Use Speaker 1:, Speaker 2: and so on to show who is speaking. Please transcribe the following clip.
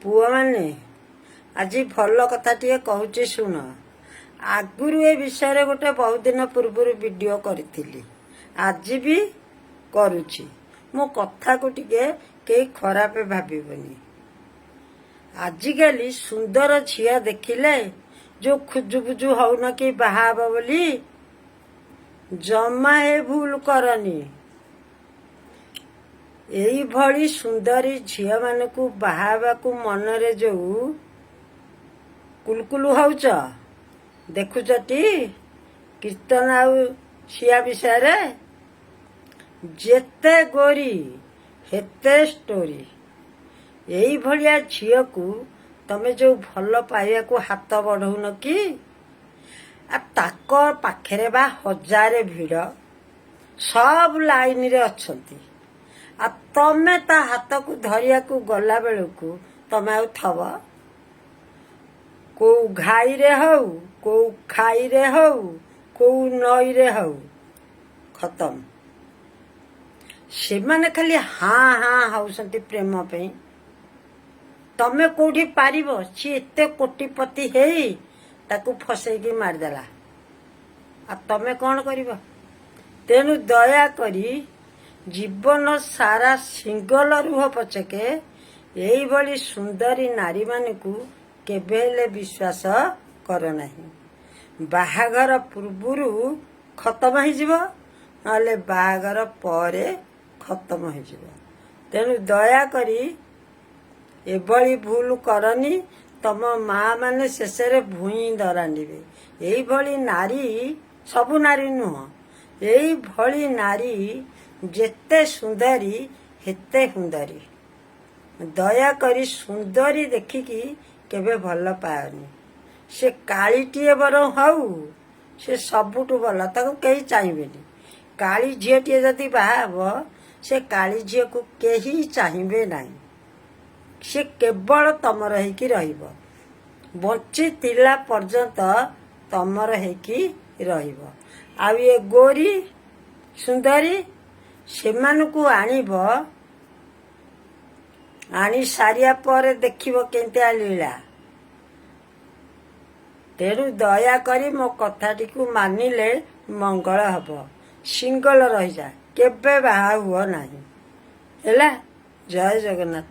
Speaker 1: ପୁଅମାନେ, ଆଜି ଭଲ କଥାଟିଏ କହୁଛି, ଶୁଣ। ଆଗରୁ ଏ ବିଷୟରେ ଗୋଟେ ବହୁତ ଦିନ ପୂର୍ବରୁ ଭିଡ଼ିଓ କରିଥିଲି, ଆଜି ବି କରୁଛି। ମୋ କଥାକୁ ଟିକେ କେହି ଖରାପ ଭାବିବନି। ଆଜିକାଲି ସୁନ୍ଦର ଝିଅ ଦେଖିଲେ ଯୋଉ ଖୁଜୁ ଖୁଜୁ ହଉନ କି ବାହା ହବ ବୋଲି, ଜମା ଏ ଭୁଲ କରନି। ଏଇଭଳି ସୁନ୍ଦରୀ ଝିଅମାନଙ୍କୁ ବାହା ହେବାକୁ ମନରେ ଯୋଉ କୁଲକୁଲୁ ହଉଛ, ଦେଖୁଛଟି କୀର୍ତ୍ତନ ଆଉ ସିଆ ବିଷୟରେ? ଯେତେ ଗୋରି ହେତେ ଷ୍ଟୋରି। ଏଇଭଳିଆ ଝିଅକୁ ତମେ ଯୋଉ ଭଲ ପାଇବାକୁ ହାତ ବଢଉନ କି, ଆ ତାଙ୍କ ପାଖରେ ବା ହଜାରେ ଭିଡ଼, ସବୁ ଲାଇନରେ ଅଛନ୍ତି। ଆଉ ତମେ ତା ହାତକୁ ଧରିବାକୁ ଗଲା ବେଳକୁ ତମେ ଆଉ ଥବ? କୋଉ ଘାଇରେ ହଉ, କୋଉ ଖାଇରେ ହଉ, କୋଉ ନଈରେ ହଉ, ଖତମ। ସେମାନେ ଖାଲି ହାଁ ହାଁ ହଉଛନ୍ତି ପ୍ରେମ ପାଇଁ। ତମେ କୋଉଠି ପାରିବ? ସିଏ ଏତେ କୋଟିପତି ହେଇ ତାକୁ ଫସେଇକି ମାରିଦେଲା, ଆଉ ତମେ କଣ କରିବ? ତେଣୁ ଦୟାକରି ଜୀବନ ସାରା ସିଙ୍ଗଲ ରୁହ ପଛକେ, ଏଇଭଳି ସୁନ୍ଦରୀ ନାରୀମାନଙ୍କୁ କେବେ ହେଲେ ବିଶ୍ୱାସ କର ନାହିଁ। ବାହାଘର ପୂର୍ବରୁ ଖତମ ହେଇଯିବ, ନହେଲେ ବାହାଘର ପରେ ଖତମ ହେଇଯିବ। ତେଣୁ ଦୟାକରି ଏଭଳି ଭୁଲ କରନି। ତମ ମା ମାନେ ଶେଷରେ ଭୁଇଁ ଦରାଣ୍ଡିବେ। ଏଇଭଳି ନାରୀ, ସବୁ ନାରୀ ନୁହଁ, ଏଇଭଳି ନାରୀ ଯେତେ ସୁନ୍ଦରୀ ହେତେ ସୁନ୍ଦରୀ। ଦୟାକରି ସୁନ୍ଦରୀ ଦେଖିକି କେବେ ଭଲ ପାଅନି। ସେ କାଳିଟିଏ ବରଂ ହଉ, ସେ ସବୁଠୁ ଭଲ, ତାକୁ କେହି ଚାହିଁବେନି। କାଳି ଝିଅଟିଏ ଯଦି ବାହା ହବ, ସେ କାଳି ଝିଅକୁ କେହି ଚାହିଁବେ ନାହିଁ। ସେ କେବଳ ତମର ହେଇକି ରହିବ, ବଞ୍ଚିଥିଲା ପର୍ଯ୍ୟନ୍ତ ତମର ହେଇକି ରହିବ। ଆଉ ଏ ଗୋରୀ ସୁନ୍ଦରୀ, ସେମାନଙ୍କୁ ଆଣିବ, ଆଣି ସାରିବା ପରେ ଦେଖିବ କେମିତିଆ ଲୀଳା। ତେଣୁ ଦୟାକରି ମୋ କଥାଟିକୁ ମାନିଲେ ମଙ୍ଗଳ ହବ। ସିଙ୍ଗଲ ରହିଯା, କେବେ ବାହା ହୁଅ ନାହିଁ। ହେଲା, ଜୟ ଜଗନ୍ନାଥ।